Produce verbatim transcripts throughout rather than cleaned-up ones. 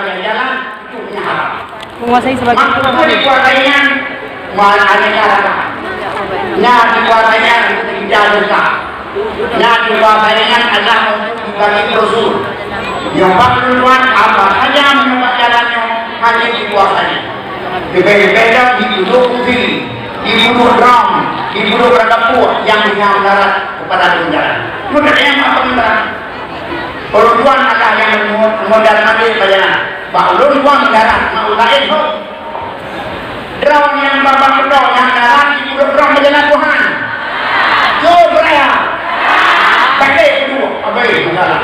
Jalan itu punya haram. Menguasai sebagian Maka tubuh itu hari. Dikuasai nyan, malah ada cara. Nah, dikuasai nyan untuk tidak dosa. Nah, dikuasai nyan adalah untuk dibagi Rasul. Nyobak duluan, apa saja menyobak jalannya, hanya dikuasai. Lebih-lebih dah di duduk kursi, di duduk drum, di duduk ragapur yang bisa mendarat kepada jalan. Mudah yang apa mendarat? Ureueng tuan alah nyang mo-, modal mandé bayaran. Bak ulôn tuan darat, mak ulôn laén hok. Droe nyang babah beutôi nyang darat di ureueng droe meujalan Tuhan. Yo, beuraya. Pakai kedua, abai masalah.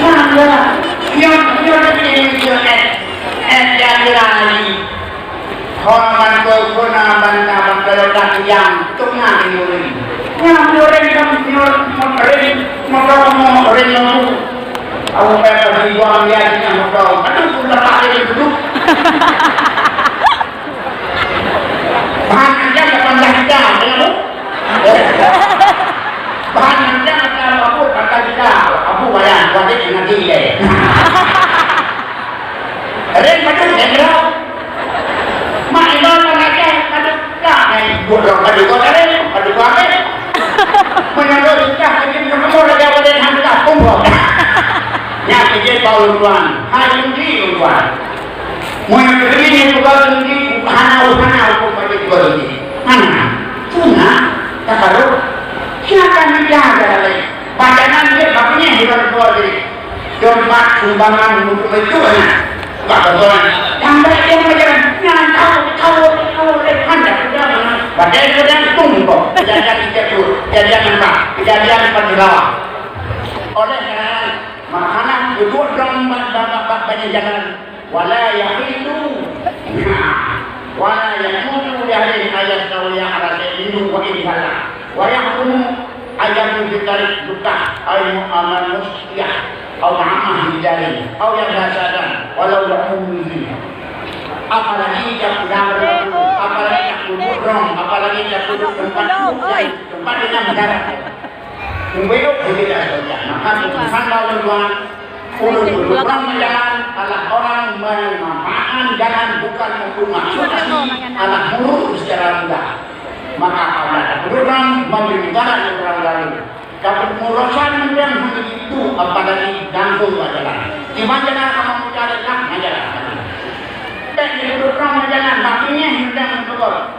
Nyang darat, nyang, nyang ini, nyang, eh, eh, nyang darat. Hon ban keu guna banta ban keu leukat nyang teungoh di ureueng. Nyang ureueng nyang nyang meuring, meuring, meuring lampu. Aku payah bagi buang dia di nyang meuring. Aduh, aku dapat dia duduk. Bahan aja lapan belas juta, ya, Bu? Bahan aja kata Abu, kata kita, Abu bayar, wajib nanti, ya. Ring padum, eh, bro. Mak Imam mengajak padum. Tak, eh, bodoh, padum kau ring, padum kau ambil. Menyangkut nikah, jadi nombor lagi apa dia hantar, kumpul. Nyan kerja Paul tuan, hai uji tuan. Meunyoe keuneuk buka uji, hana, hana hukum wajib buka uji. Hana. Sunat, takarub. Siapa yang jaga lagi? Badangan dia, bak nyan, di luar keluar diri. Tempat sumbangan untuk itu, nah. Bak betul. Yang baik dia macam, nyan tahu, tahu, tahu, eh, mana, sudah, mana. Bagai sudah, tunggu kau. Kejadian tiga puluh, kejadian empat, kejadian empat puluh delapan. Oleh karena, makanan duduk dalam ba-, ba-, ba-, ba-, banyak jalan. Wala yahilu. Nah, wala yajuzu li ahadin an yastawiya ala syai'in minhu wa in qalla. Wa yahrumu an yamshi fi tariq dukkah, ay mu'amal musqiyah, aw ma'amah bidarin, aw yamshi sadan, walau ya'um bihi. Apalagi jak peudang, apalagi jak peuduek rong, apalagi jak peuduek tempat, tempat dengan mendarat. Peubeudôh beubeda saja. Maka keputusan lawan Tuhan, ureueng ureueng meujalan adalah orang memanfaatkan jalan bukan untuk maksud asli, adalah buruk secara mudah. Maka apabila ureueng memberi mudarat kepada orang lain, tapi urusan yang begitu apalagi gantung jalan. Di mana jalan orang mencari lah, jalan. Tapi di ureueng meujalan, maksudnya hendak mencoba.